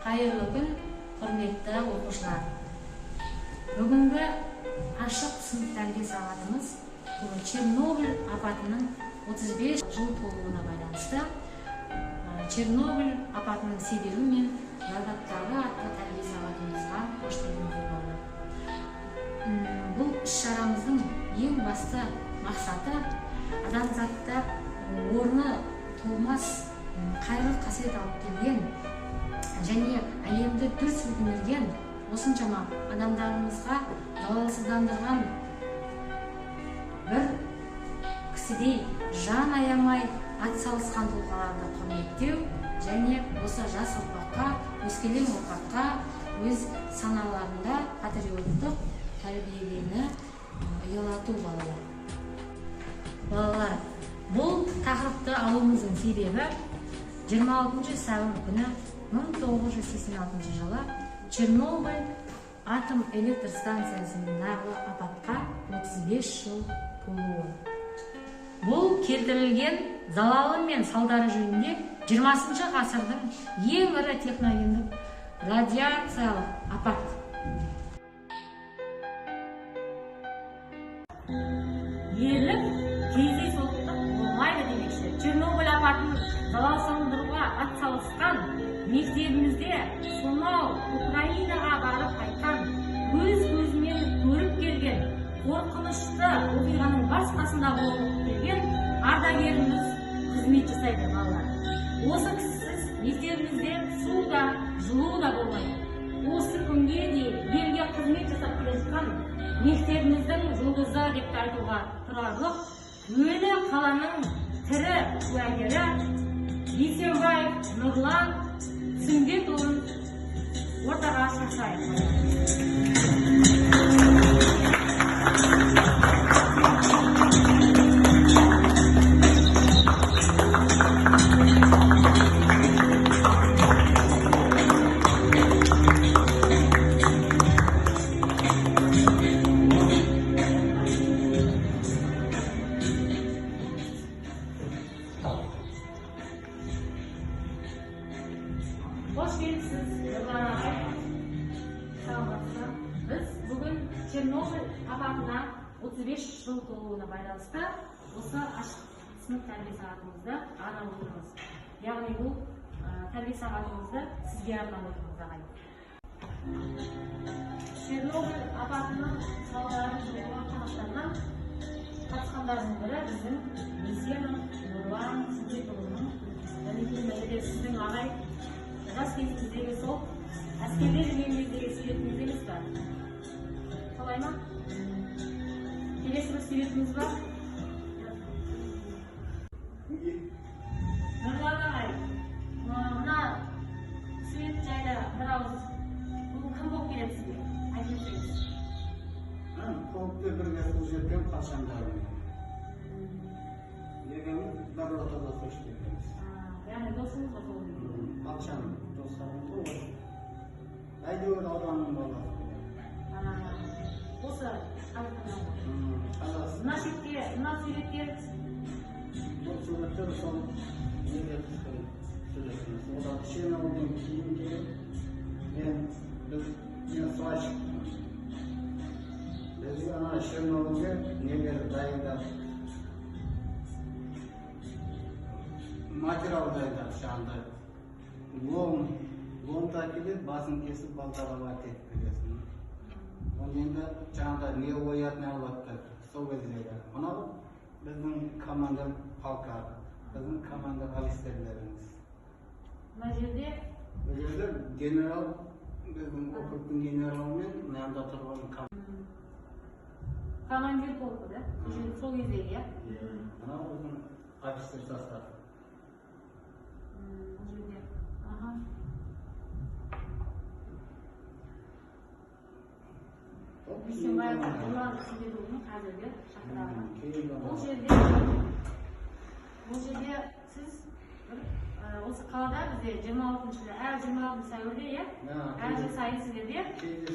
Қайырлы күн, құрметті оқушылар. Бүгінгі ашық сынып тәрбие сағатымыз Чернобыль апатының 35 жыл толуына байланысты Чернобыль апатының себебі мен зардаптары атты тәрбие сағатымызға қош келдіңіздер, балалар. Бұл іс-шарамыздың ең басты мақсаты адамзатта орны толмас қайғы қасірет алып келген және әлемді дүр сілкіндірген, осыншама адамдарымызға залалсыздандырған бір кісідей жан аямай атсалысқан тұлғаларды құрметтеу және осы жас ұрпаққа, өскелең ұрпаққа өз саналарында патриоттық тәрбиелені ұялату, балалар. Балалар, бұл тақырыпты алуымыздың себебі 26 сәуір күні 1986 жылы Чернобыль атом электр станциясындағы апатқа 35 жыл толуы. Бұл келтірілген залалы мен салдары жөнінде 20 ғасырдың ең ірі техногендік радиациялық апат. Ерлік кездейсоқтық болмайды демекші. Чернобыль апатын залалсыздандыруға атсалысқан мектебімізде сонау Украинаға барып қайтқан, өз көзімен көріп келген, қорқынышты оқиғаның бас қасында болып келген ардагеріміз қызмет жасайды, балалар. Осы кісісіз мектебімізде су да, жылу да болмайды. Осы күнге дейін елге қызмет жасап келе жатқан мектебіміздің жұлдызы деп те айтуға тұрарлық өлі қаланың тірі куәгері Бейсенбаев Нұрлан Сүмбетұлын ортаға шақырайық. Қош келіпсіз, Нұрлан ағай. Саламатсыз. Біз бүгін Чернобыль апатына 35 жыл толуына байланысты осы ашық сынып тәрбие сағатымызды арнап отырмыз. Яғни бұл тәрбие сағатымызды сізге арнап отырмыз, ағай. Чернобыль апатының салдарын жоюға Қазақстаннан қатысқандардың бірі біздің Бейсенов Нұрлан Сүмбетұлының. Мінекей мына жерде сіздің ағай жас кезіңіздегі сол әскерде жүрген кездегі суретіңіз емес пе? Солай ма? Келесі бір суретіміз бар. Нұрлан ағай, мына сурет жайлы бір ауыз, бұл кім болып келеді сізге? Айтып өтсеңіз. Полкте бірге служить еткен қашандарым. Егеміз бір ротада служить еткенбіз. Яғни досыңыз ғой сол кезде? Қашан достарым ғой. Әйдеуір ауданның баласы. Осы Қазақстаннан ғой. Мына шетте, мына суреттер? Бұл суреттер сол неге түскен суретіміз. Олар Чернобыльден кейін келіп, мен сварщикпін. Бізге ана Чернобыльге нелер дайындап, материал дайындап, жаңағыдай ломды әкеледі, басын кесіп балтаға әкеліп бересің. Оны енді жаңағыдай не оятын алады сол кездегі. Мынау біздің командир полка, біздің командир офицерлеріміз. Мына жерде? Бұл жерде генерал, біздің округтың генералы мен мына тұрған командир полкі, да? Сол кездегі, иә? Мынау біздің офицер состав. Бұл жерде. Аха. Бейсенбаев Нұрлан Сүмбетұлының қазіргі шақтағы. Бұл жерде сіз бір осы қалада бізде 26 әр 26 сәуірде, иә? Әр жыл сайын сіздерде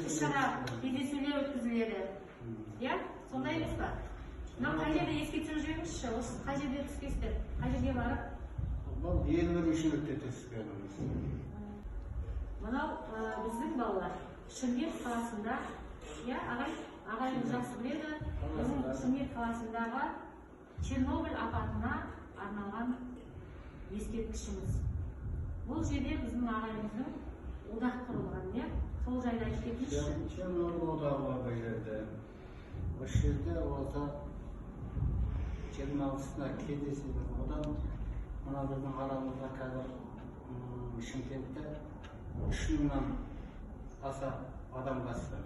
іс-шара, кездесулер өткізіледі. Иә? Сондай емес па? Мынау қай жерде, еске түсіріп жіберіңізші, осы қай жерде түскенсіздер? Қай жерге барып? Бұл 51 суретте түскеніміз. Мынау Біздің балалар Шымкент қаласында, иә, ағай, ағайымыз жақсы біледі, біздің Шымкент қаласындағы Чернобыль апатына арналған ескерткішіміз. Бұл жерде біздің ағайымыздың одақ құрылған, иә? Сол жайлы айтып кетіңізші. Чернобыль одағы бар бұл жерде. Осы жерде осы 26-сына кездеседі. Одан мына біздің арамызда қазір Шымкентте 3000-нан аса адам қатысты.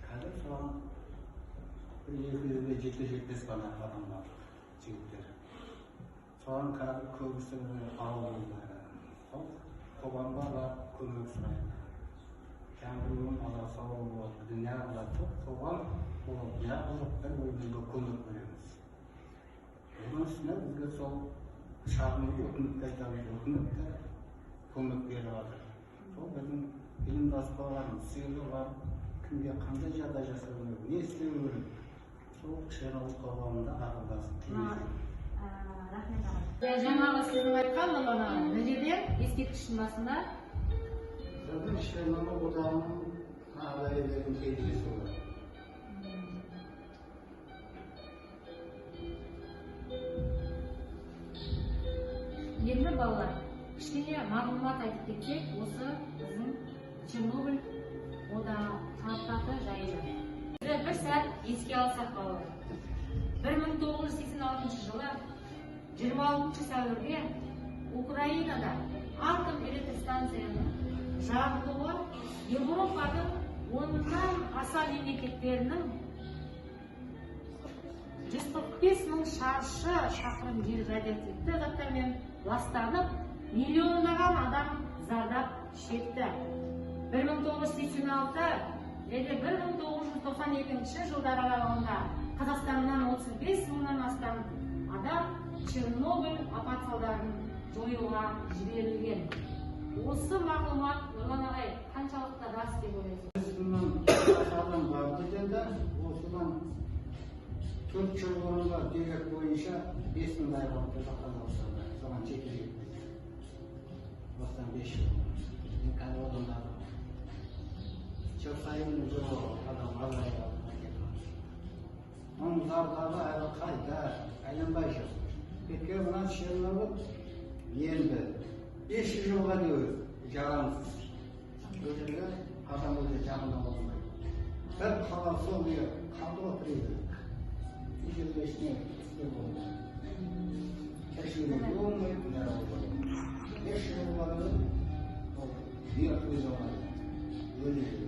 Қазір соған бір 200-ге жетер-жетпес қана адам бар, жігіттер. Соған қазір көбісі ауылда. Сол қоғамға барып көмек сұрайды. Жаңағы ала сауал болады, неғылады, қоғам болып неғылып бір-бірімізге көмек береміз. Оның үстіне бізге сол шағын өкіметке айтамыз, өкімет те көмек беріп жатыр. Сол біздің ұйымдасып сүйегі бар, кімге қандай жағдай жасау керек, не істеу керек, сол Чернобыль қоғамында ақылдасып кеңеседі. Рахмет, ағай. Жаңағы сіздің айтқан мына жерде ескерткіштің басында Біздің Чернобыль одағының ардагерлерінің кездесуі. Енді балалар, кішкене мағлұмат айтып кетсек, осы біздің Чернобыль одағы апаты жайлы. Бір сәт еске алсақ, балалар. 1986 жылы 26 сәуірде Украинада атом электр станцияның жарылуы Еуропаның 10-нан аса мемлекеттерінің 145 мың шаршы шақырым жер радиоактивті заттармен ластанып, миллиондаған адам зардап шекті. 1986 және 1992 жылдар аралығында Қазақстаннан 35 мыңнан астам адам Чернобыль апат салдарын жоюға жіберілген. Осы мағлұмат, Нұрлан ағай, қаншалықты рас деп ойлайсыз? 100 мыңнан аса адам барды деді. Осыдан 4 жыл бұрынғы дерек бойынша 5 мыңдай қалды Қазақстанда. Соған жеті жетпейді. Осыдан 5 жыл бұрын. Енді қазір одан жыл сайын адам азайып кетті. Оның зардабы әлі қайда, айланбай жүр. Өйткені мына Чернобыль енді 500 жылға дейін жарамсыз. Ол жерге адам өзі жақындауға болмайды. Бір қала сол күйі қалды ғой тірегі. Бұл жерде ештеңе істеуге болмайды. Тіршілігі болмайды, бәрі болмайды. 500 жылға дейін ол мертвый зона. Өлі жер.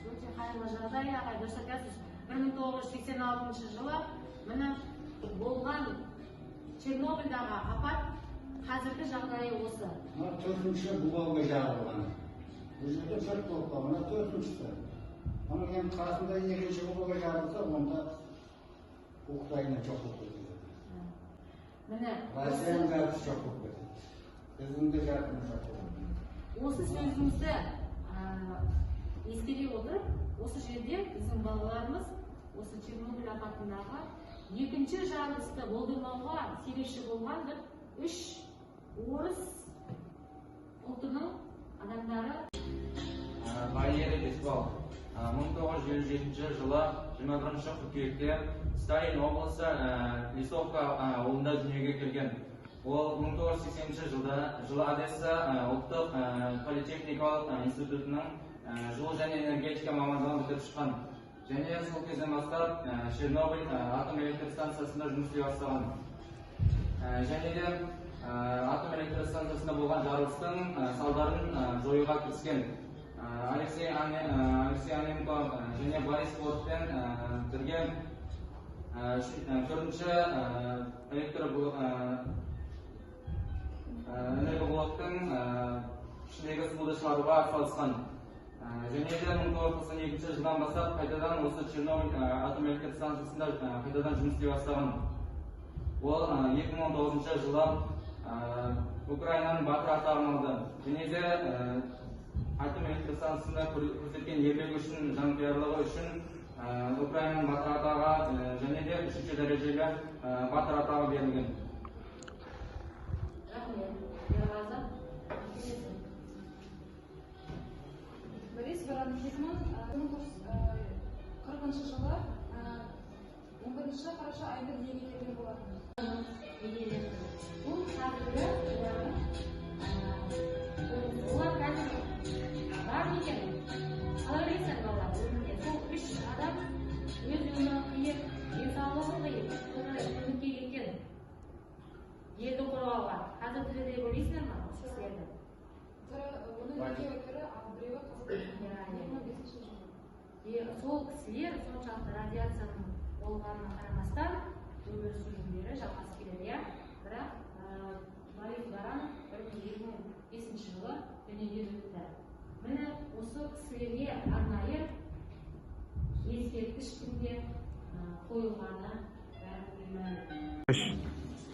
Өте қайғылы жағдай, ағай, дұрыс айтасыз. 1986 жылы міне болған Чернобыльдағы апат қазіргі жағдайы осы. Мына төртінші блогы жарылған. Бұл жерде 4 блок бар, мына төртіншісі. Оның енді қасында екінші блогы жарылса, онда Украина жоқ болып кетеді. Міне Россияның жартысы жоқ болып кетеді. Біздің де жартымыз жоқ болып кетеді. Осы сөзімізді ескере отырып, осы жерде біздің балаларымыз осы Чернобыль апатындағы екінші жарылысты болдырмауға себепші болған бір 3 орыс ұлтының адамдары. Валерий Беспал 1957 жылы 21 қыркүйекте Сталин облысы Лисовка ауылында дүниеге келген. Ол 1980 жылы Одесса ұлттық политехникалық институтының жылу және энергетика мамандығын бітіріп шыққан. Және сол кезден бастап Чернобыль атом электр станциясында жұмыс істей бастаған. Және де атом электр станциясында болған жарылыстың салдарын жоюға кіріскен. Алексей Анненко және Борис Флотпен бірге төртінші энергоблоктың ішіндегі суды шығаруға атсалысқан. Және де 1992 жылдан бастап қайтадан осы Чернобыль атом электр станциясында қайтадан жұмыс істей бастаған. Ол 2019 жылы Украинаның батыр атағын алды. Және де атом электр станциясында көрсеткен ерлігі үшін, жанқиярлығы үшін Украинаның батыр атағы және де 3-ші дәрежелі батыр атағы берілген. Рахмет. Ерғазы. Баранов 1940 жылы 11 қараша айында дүниеге келген болатын. Бұл қазіргі олардың, олар қазір бар ма екен? Қалай ойлайсыңдар, балалар, өмірде сол үш адам өз өмірін қиып, денсаулығын қиып, сондай көмекке кеткен елді қорғауға қазір тірі деп ойлайсыңдар ма осы кісілерді? Тірі, оның екеуі тірі, ал біреуі қаза тапқан. 2005 жылы. Сол кісілер соншалықты радиацияның болғанына қарамастан өмір сүрулері жалғасып келеді, иә. Бірақ Борис Баранов 2005 жылы дүниеден өтті. Міне, осы кісілерге арнайы ескерткіш күнде қойылғаны бәрімізге мәлім.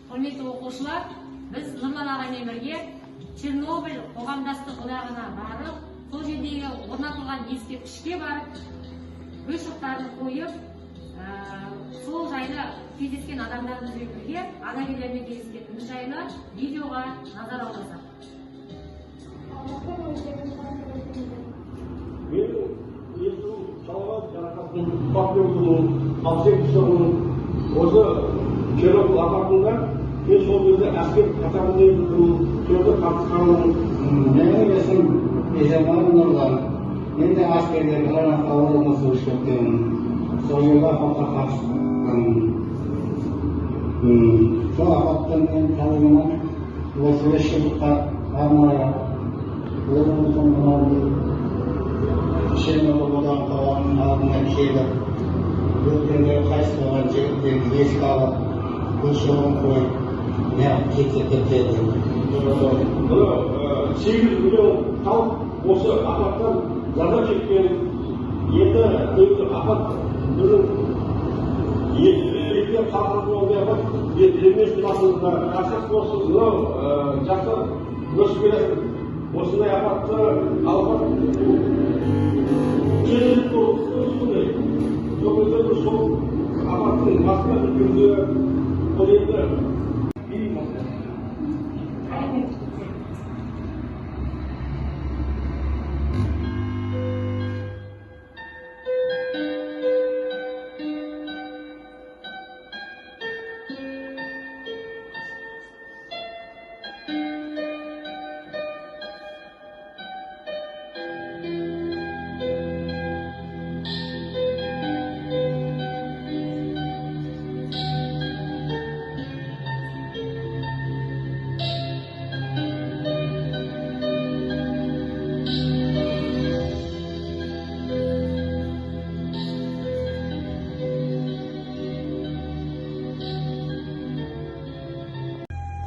Құрметті оқушылар, біз Нұрлан ағаймен бірге Чернобыль қоғамдастық одағына барып, сол жердегі орнатылған ескерткішке барып, гүл шоқтарын қойып, сол жайлы кездескен адамдарымызбен бірге ардагерлермен кездескеніміз жайлы видеоға назар аударсақ. Менің есімім Салават Жарақаттың Павловның 68 жылының осы Чернобыль апатында мен сол кезде әскер қатарында едім, сол жерде қатысқанмын. Менің есімім Бижамал Нұрлан. Мен де әскерде граната өттім. Сол жерде апатқа қатыстым. Сол апаттан мен қазір 35 жылдыққа арнайы өзіміздің мынау Чернобыль одағы қоғамының алдына келіп, өткендері қайтыс болған жігіттерді еске алып, гүл шоғын қойып, неғып кетсе кетеді. Мына 8 миллион халық осы апаттан зардап шеккен. Енді негізі апат біздің елде халқымыздың ондай апат емес басымызда. Жақсы осы мынау жастар өсіп келеді. Осындай апатты алапат келіп сондай. Сол кезде біз сол апаттың басына жүргенде ол енді билеймін.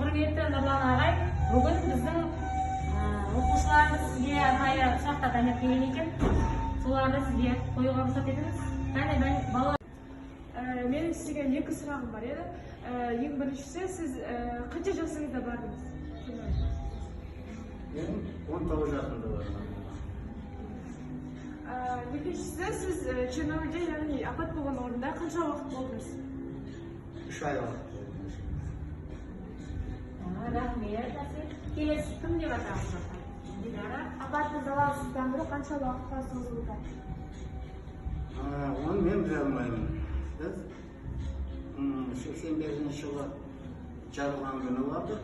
Құрметті Нұрлан ағай, бүгін біздің оқушыларымыз сізге арнайы сұрақтар дайындап келген екен. Соларды сізге қоюға рұқсат етіңіз. Кәне, балалар. Менің сізге екі сұрағым бар еді. Ең біріншісі, сіз қанша жасыңызда бардыңыз? Мен 19 жасымда бардым. Екіншісі, сіз Чернобыльде, яғни апат болған орында қанша уақыт болдыңыз? 3 ай уақыт болдым. Рахмет, Әсел. Келесі кім деп атағыз? Динара. Апатты залалсыздандыру қанша уақытқа созылды? Оны мен біле алмаймын. Біз 85 жылы жарылған күні бардық.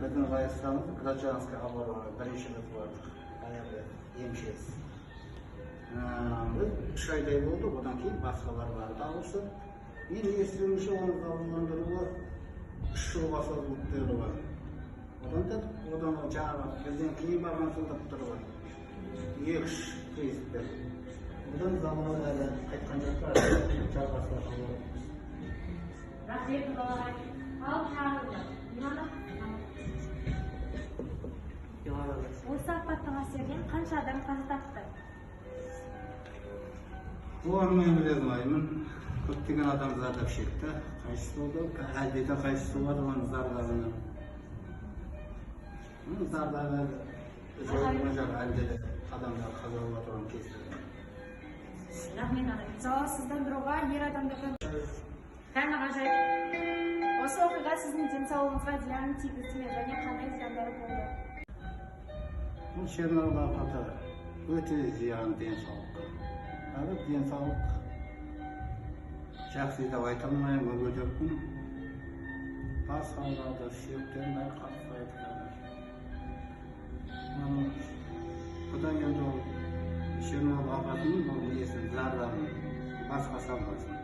Біздің войскамыз гражданский оборона бірінші рет бардық. Аяғы МЧС. Біз 3 айдай болды, одан кейін басқалар барды ауысып. Мен естуімше, оны залалсыздандыруға 3 жылға созылып тұр ғой. Одан да, одан жаңағы бізден кейін барған созылып тұр ғой. 2-3 туристтер. Одан залал әлі қайтқан жоқ, жалғасып жатыр. Рахмет, Нұрлан ағай. Ал тағы Илана. Осы апаттың әсерінен қанша адам қаза тапты? Оны мен біле алмаймын. Көптеген адам зардап шекті. Қайтыс болды, әлде де қайтыс болады оның зардабынан. Оның зардабы жойылған жоқ, әлде де адамдар қаза болып отырған кездер. Рахмет, ағай. Залалсыздандыруға ер адамдардан Кәні ғажайып. Осы оқиға сіздің денсаулығыңызға зиянын тигізді ме және қандай зияндары болды? Бұл Чернобыль апаты Өте зиян денсаулыққа. Қазір денсаулық жақсы деп айта алмаймын, мүгедекпін. Бас ауырады, сүйектерім бәрі қатты қазір. Құдай енді ол Чернобыль апатының бұл несін, зардабын басқа салмасын.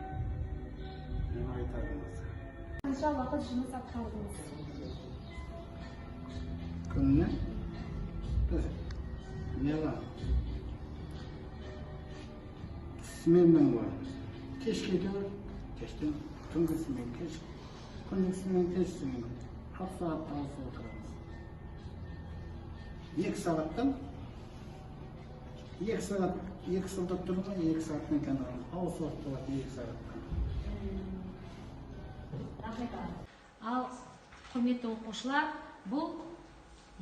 Мен айтарым осы. Қанша уақыт жұмыс атқардыңыз? Күніне біз не бар? Сменмен ғой. Кешке дейін, кештен түнгі смен, кеш, күндізгі смен, кеш смен. 6 сағат ауысып отырамыз. 2 сағаттан 2 сағат, 2 сағат тұр ғой, 2 сағаттан кейін ауысып отырады 2 сағаттан. Рахмет. Ал, құрметті оқушылар, бұл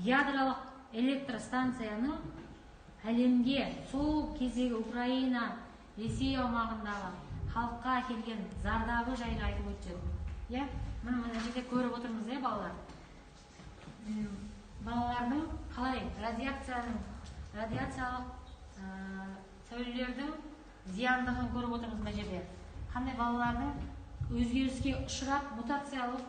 ядролық электростанцияның әлемге сол кездегі Украина, Ресей аумағындағы халыққа әкелген зардабы жайлы айтып өтсек. Иә, міне мына жерде көріп отырмыз, иә, балалар. Балалардың қалай радиациялық сәулелердің зияндығын көріп отырмыз мына жерде. Қандай балалардың өзгеріске ұшырап, мутациялық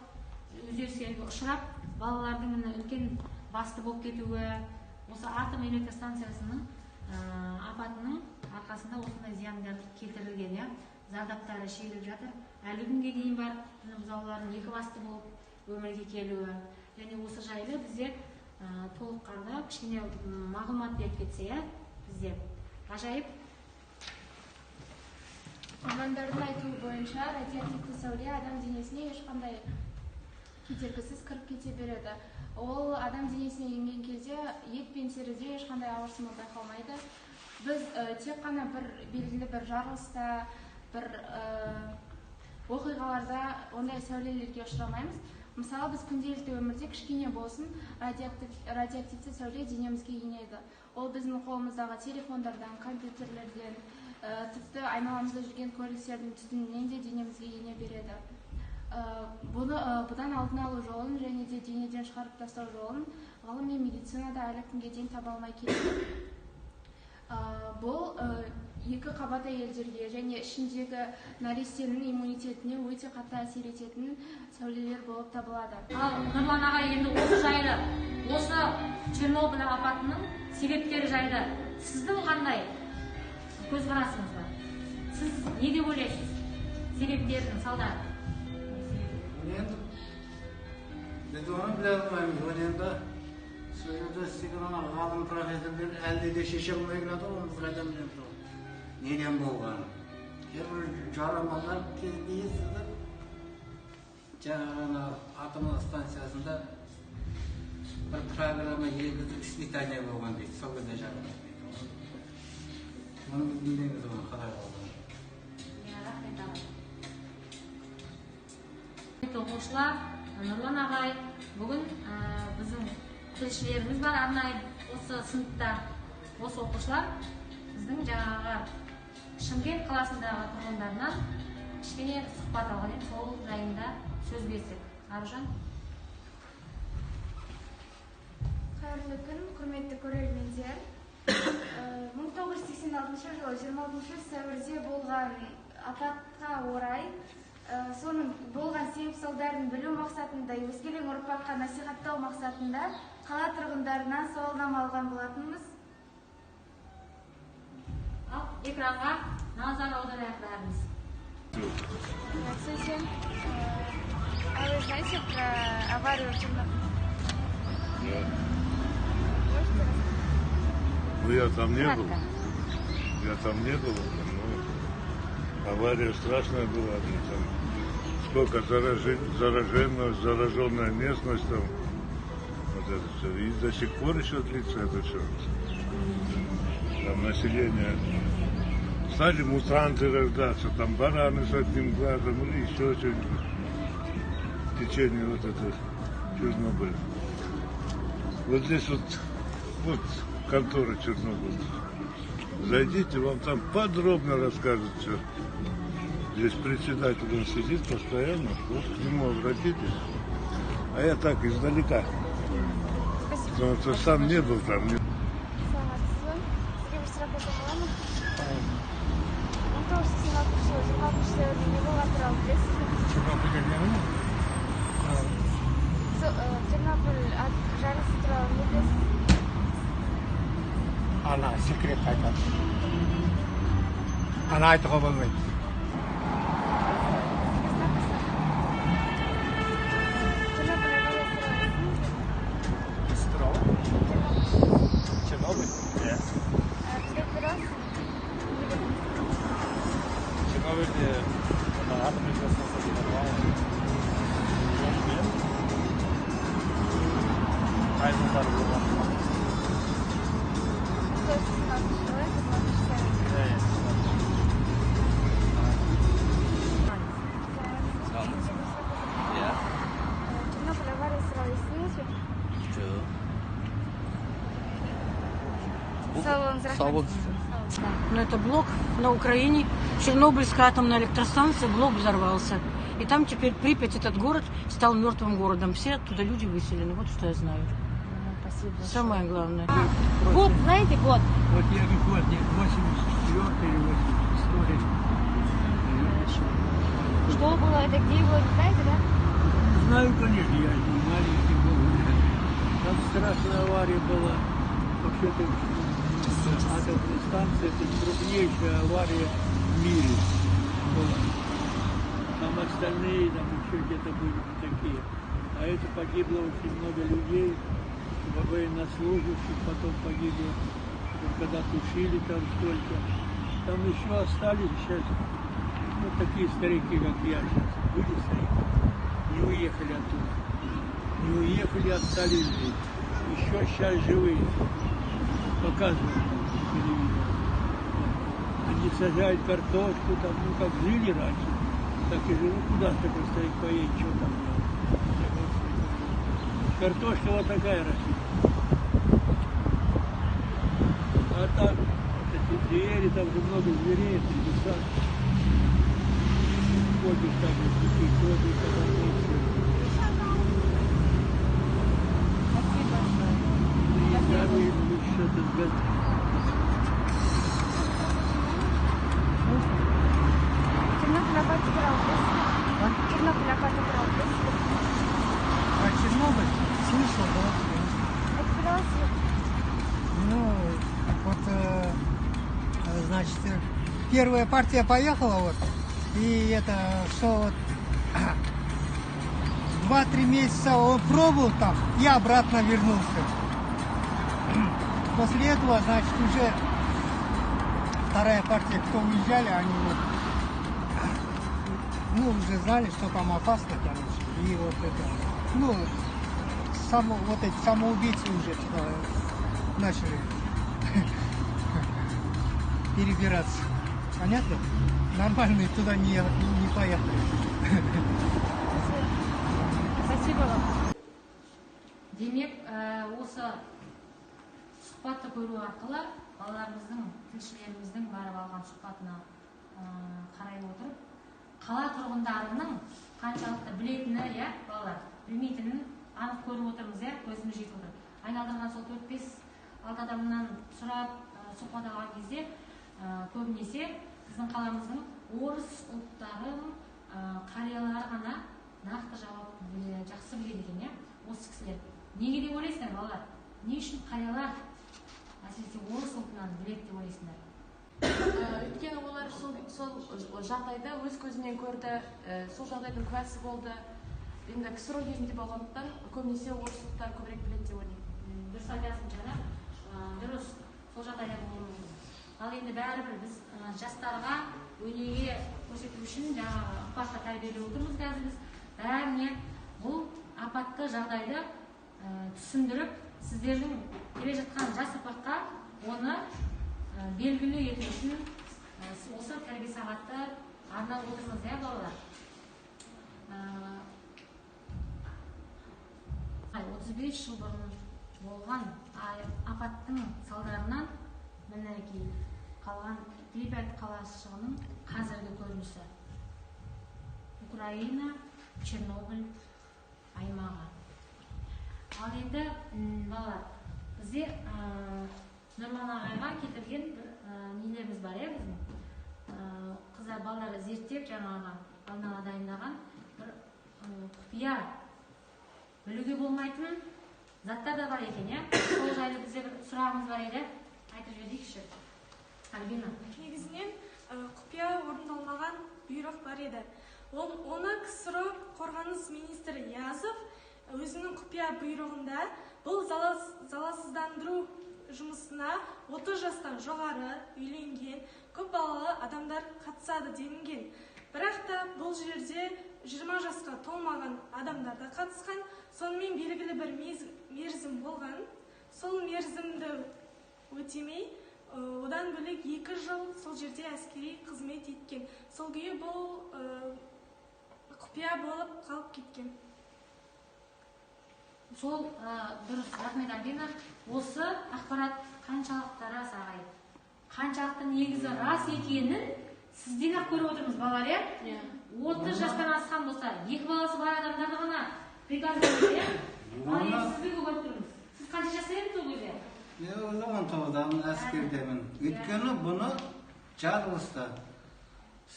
өзгерістерге ұшырап, балалардың міне үлкен басты болып кетуі, осы атом электростанциясының апатының арқасында осындай зияндар келтірілген, иә, зардаптары шегіліп жатыр. Әлі күнге дейін бар міне бұзаулардың екі басты болып өмірге келуі. Және осы жайлы бізде толыққанды кішкене мағлұмат беріп кетсе, иә, бізде ғажайып. Мамандардың айтуы бойынша радиоактивті сәуле адам денесіне ешқандай кедергісіз кіріп кете береді. Ол адам денесіне енген кезде ет пен теріде ешқандай ауырсыну байқалмайды. Біз тек қана бір белгілі бір жарылыста, бір оқиғаларда ондай сәулелерге ұшырамаймыз. Мысалы, біз күнделікті өмірде кішкене болсын радиоактивті сәуле денемізге енеді. Ол біздің қолымыздағы телефондардан, компьютерлерден, тіпті айналамызда жүрген көліктердің түтінінен де денемізге ене береді. Бұдан алдын алу жолын және де денеден шығарып тастау жолын ғылым мен медицинада әлі күнге дейін таба алмай келеді. Бұл екі қабат әйелдерге және ішіндегі нәрестенің иммунитетіне өте қатты әсер ететін сәулелер болып табылады. Ал Нұрлан ағай, енді осы жайлы, осы Чернобыль апатының себептері жайлы сіздің қандай көзқарасыңыз бар? Сіз не деп ойлайсыз себептерінің салдарын? Енді біз оны біле алмаймыз. Оны енді сол жерде істеген ана ғалым профессорлар әлде де шеше алмай келеді ғой, оны біз қайдан білеміз ол неден болғанын. Кейбір жорамалдар кезінде естідік, жаңағы ана атом станциясында бір программа енгізіп испытание болған дейді, сол кезде жарылған дейді. Оны біз білмейміз оның қалай болғанын. Рахмет ағай. Оқушылар, Нұрлан ағай, бүгін біздің тілшілеріміз бар арнайы осы сыныпта. Осы оқушылар біздің жаңағы Шымкент қаласындағы тұрғындарынан кішкене сұхбат алған еді, сол жайында сөз берсек. Аружан. Қайырлы күн, құрметті көрермендер. 1986 жылы 26 сәуірде болған апатқа орай соның болған себеп салдарын білу мақсатында, өскелең ұрпаққа насихаттау мақсатында қала тұрғындарынан сауалнама алған болатынбыз. Ал экранға назар аударайық бәріміз. Здравствуйте. А вы знаете про аварию в Чернобыле? Нет. Можете рассказать? Ну, я там не был. Я там не был. Но авария страшная была. Там сколько зараженная местность там. Вот это все. И до сих пор еще длится это все. Там население. Стали мутанты рождаться, там бараны с одним глазом или еще что-нибудь. В течение вот этого Чернобыля. Вот здесь вот контора Чернобыль. Зайдите, вам там подробно расскажут все. Здесь председатель, он сидит постоянно, вот к нему обратитесь. А я так издалека. Спасибо. Потому что сам не был там. Саламатсыз ба? Сізге бір Сұрақ қойсам бола ма? 1986 жылы 26 сәуірде не болғаны туралы білесіз бе? Чернобыльге не? Чернобыль жарылысы туралы не білесіз? Ана секрет айтады. Ана айтуға болмайды. Сізге сұрақ қойсам. Чернобыль авариясы туралы естідіңіз бе? Несі туралы? Чернобыль? Иә. Бізге айтып бере аласыз ба? Не білесіз? Чернобыльде ана атом электростанциясы бар. Оны білемін. Қай жылдары болған? 1986 жылы 26 сәуірде. Иә. Сізге бір сұрақ қойсам бола ма? Иә. Чернобыль авариясы туралы естідіңіз бе? Жоқ. Сау болыңыз, рахмет. Сау болыңыз. Но это блок на Украине, Чернобыльская атомная электростанция, блок взорвался. И там теперь Припять, этот город, стал мертвым городом. Все оттуда люди выселены. Вот что я знаю. Спасибо большое. Самое главное. Год, знаете, год? Вот я не год, нет, 84 или 86. Хорошо. Что было, это где было, не знаете, да? Знаю, конечно, я не маленький был. Там страшная авария была. Вообще-то атомная станция – это крупнейшая авария в мире была. Там остальные, там еще где-то были такие. А это погибло очень много людей, военнослужащих потом погибло. Когда тушили там столько. Там еще остались сейчас, ну, такие старики, как я сейчас. Были старики, не уехали оттуда. Не уехали, остались жить. Еще сейчас живые. Показывают по телевизору. Они сажают картошку, там, ну, как жили раньше, так и живут. Куда такой старик поедет, что там делать? Картошка вот такая растет. А так, вот эти звери, там же много зверей, это леса. Ходишь там, вот такие ходишь, когда ночью. Спасибо большое. Я вы что-то Чернобыль апаты туралы білесіз бе? Чернобыль апаты туралы білесіз бе? А Чернобыль? Слышал, да, конечно. Айтып бере аласыз ба? Ну, вот, значит, первая партия поехала, вот, и это, что вот, 2-3 месяца он пробовал там и обратно вернулся. После этого, значит, уже вторая партия, кто уезжали, они вот, ну, уже знали, что там опасно, короче, и вот это, ну, вот эти самоубийцы уже туда начали перебираться. Понятно? Нормальные туда не поехали. Спасибо вам. Демек, осы сұхбатты көру арқылы балаларымыздың, тілшілеріміздің барып алған сұхбатына қарай отырып, қала тұрғындарының қаншалықты білетіні, иә, балалар, білмейтінін анық көріп отырмыз, иә, көзіміз жетіп отыр. Айналдырған сол 4-5-6 адамнан сұрап, сұхбат алған кезде, көбінесе біздің қаламыздың орыс ұлттарының қариялары ғана нақты жауап жақсы біледі екен, иә, осы кісілер. Неге деп ойлайсыңдар, балалар? Не үшін қариялар, әсіресе орыс ұлтынан біледі деп ойлайсыңдар? Өйткені олар сол жағдайды өз көзімен көрді, сол жағдайдың куәсі болды. Енді КСРО кезінде болғандықтан көбінесе орыс ұлттар көбірек біледі деп ойлаймын. Дұрыс айтасың, Жанар. Дұрыс, сол жағдайда болуы мүмкін. Ал енді бәрібір біз жастарға өнеге көрсету үшін жаңағы ұрпақты тәрбиелеп отырмыз қазір біз. Бәріне бұл апатты жағдайды түсіндіріп, сіздердің келе жатқан жас ұрпаққа оны белгілі ету үшін осы тәрбие сағатты арнап отырмыз, иә, балалар? 35 жыл бұрын болған апаттың салдарынан мінекей қалған Припять қалашығының қазіргі көрінісі. Украина, Чернобыль аймағы. Ал енді, балалар, бізде Нұрлан ағайға келтірген бір нелеріміз бар, иә, біздің қыздар, балалар зерттеп, жаңағы алдын ала дайындаған бір құпия, білуге болмайтын заттар да бар екен, иә. Сол жайлы бізде бір сұрағымыз бар еді, айтып жіберейікші, Альбина. Негізінен құпия орындалмаған бұйрық бар еді. Оны КСРО қорғаныс министрі Язов өзінің құпия бұйрығында бұл залалсыздандыру жұмысына 30 жастан жоғары үйленген көп балалы адамдар қатысады делінген. Бірақ та бұл жерде 20 жасқа толмаған адамдар да қатысқан. Сонымен белгілі бір мерзім болған. Сол мерзімді өтемей, одан бөлек 2 жыл сол жерде әскери қызмет еткен. Сол күйі бұл құпия болып қалып кеткен. Сол дұрыс, рахмет, Альбина. Осы ақпарат қаншалықты рас, ағай? Қаншалықты негізі рас екенін сізден ақ көріп отырмыз, балалар, иә? 30 жастан асқан болса, 2 баласы бар адамдарды ғана приказ береді, иә? Ал енді сізді көріп тұрмыз. Сіз қанша жаста едіңіз ол кезде? Мен өзім 19-дамын, әскердемін. Өйткені бұны жарылыста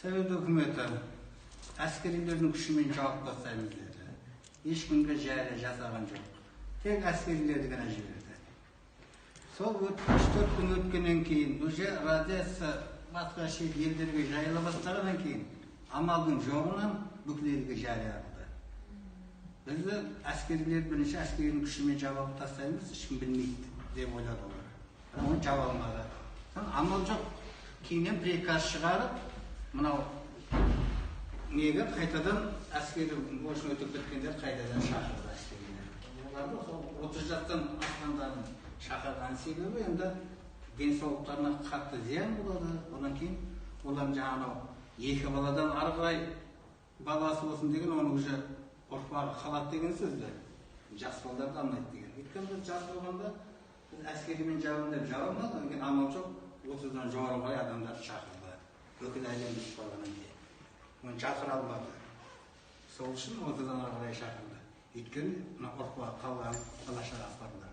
Совет үкіметі әскерилердің күшімен жауып тастаймыз деді. Ешкімге жария жасаған жоқ. Тек әскерилерді ғана жіберді. Сол 3-4 күн өткеннен кейін уже радиация басқа шет елдерге жайыла бастағаннан кейін амалдың жоғынан бүкіл елге жария қылды. Бізді әскерилер бірінші әскерінің күшімен жауап тастаймыз, ешкім білмейді деп ойлады олар. Бірақ оны жаба алмады. Амал жоқ. Кейіннен приказ шығарып, мынау неге қайтадан әскери борышын өтеп кеткендер қайтадан шақырды әскерилер. Оларды сол 30 жастан асқандарын шақырған себебі енді денсаулықтарына қатты зиян болады. Одан кейін олар жаңағы 2 баладан ары қарай баласы болсын деген, оның уже ұрпағы қалады деген сөзді. Жас балдарды алмайды деген. Өйткені біз жас болғанда біз әскеримен жабамын деп жаба алмадық. Одан кейін амал жоқ, 30-дан жоғары қарай адамдарды шақырды. Бүкіл әлем біліп қалғаннан кейін оны жасыра алмады. Сол үшін 30-дан ары қарай шақырды. Өйткені мына ұрпағы қалған бала шағасы барларды.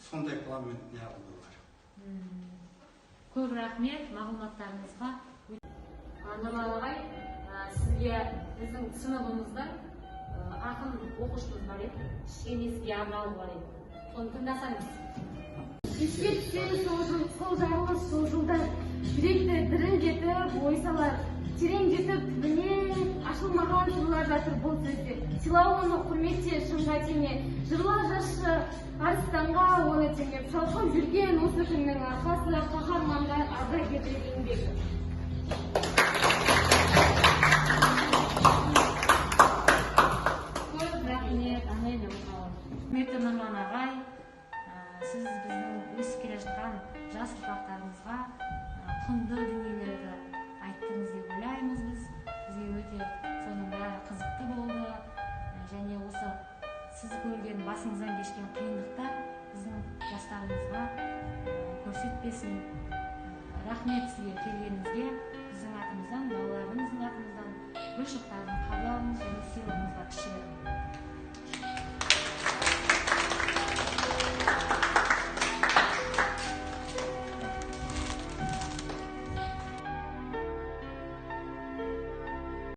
Сондай планмен неғылды олар. Көп рахмет мағлұматтарыңызға. Нұрлан ағай, сізге біздің сыныбымызда ақын оқушымыз бар еді, кішкенеске арналып бар еді. Соны тыңдасаңыз. Еске түседі сол жарылыс, сол жылдар жүректі дірілдетіп, ой салар, тереңдетіп түбіне ашылмаған сырлар жатыр бұл сөзде. Сыйла оны, құрметте, шынға теңе, жырла жазшы арыстанға оны теңеп, шалқып жүрген осы күннің арқасы қаһармандар ардагерлер еңбегі. Көп рахмет, Анеля Михайловна. Құрметті Нұрлан ағай, сіз біздің өсіп келе жатқан жас ұрпақтарымызға құнды дүниелерді айттыңыз деп ойлаймыз біз. Бізге өте соның бәрі қызықты болды. Және осы сіз көрген, басыңыздан кешкен қиындықтар біздің жастарымызға көрсетпесін. Рахмет сізге келгеніңізге. Біздің атымыздан, балаларымыздың атымыздан гүл шоқтарын қабыл алыңыз және сыйлығыңыз бар кішігірім.